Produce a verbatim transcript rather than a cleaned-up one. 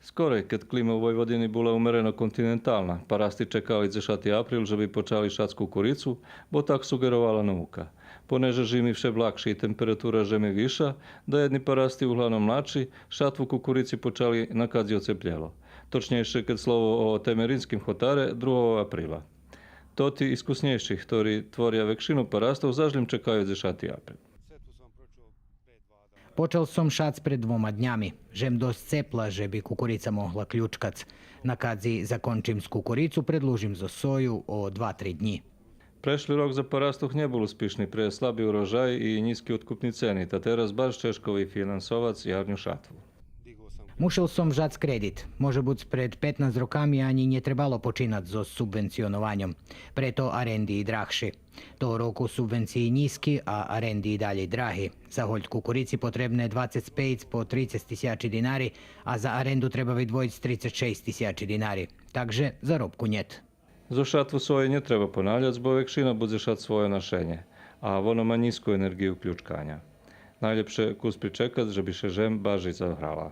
Скорей, кед клима у Войводини була умерено континентална, парасти чекали дзешати април же би почали шац кукурицу, бо так суґеровала наука. Понеже жими вше блакши и температура жеми виша, даєдни парасти, углавном младши, шатву кукурици почали накадзи оцеплєло. Точнєйше, кед слово о Темеринским хотаре, другого априла. Тоти искуснєйши, хтори творя векшину парастох, заш лєм чекаю дзешати април. Почал сом шац пред двома днями. Жем досц цепла же би кукурица могла ключкац. Накадзи закончим з кукурицу, предлужим зоз сою о два-три днї. Прешли рок за парастох нє бул успишни пре слаби урожай и нїзки откупни цени, та тераз баш чежко вифинансовац ярню шатву. Мушел сом вжац кредит. Може буц пред петнац роками анї нє требало починац зоз субвенционованьом. Прето аренди и драгши. Того року субвенциї нїзки, а аренди и далєй драги. За гольт кукурици потребне двацец пейц по трицец тисячи динари, а за аренду треба видвоїц трицец шейсц тисячи динари. Так же заробку нєт. Зоз шатву сої нє треба понавляц, бо векшина будзе шац свойо нашенє, а воно ма нїзку енерґию ключканя. Найлєпше кус причекац же би ше жем баш заграла.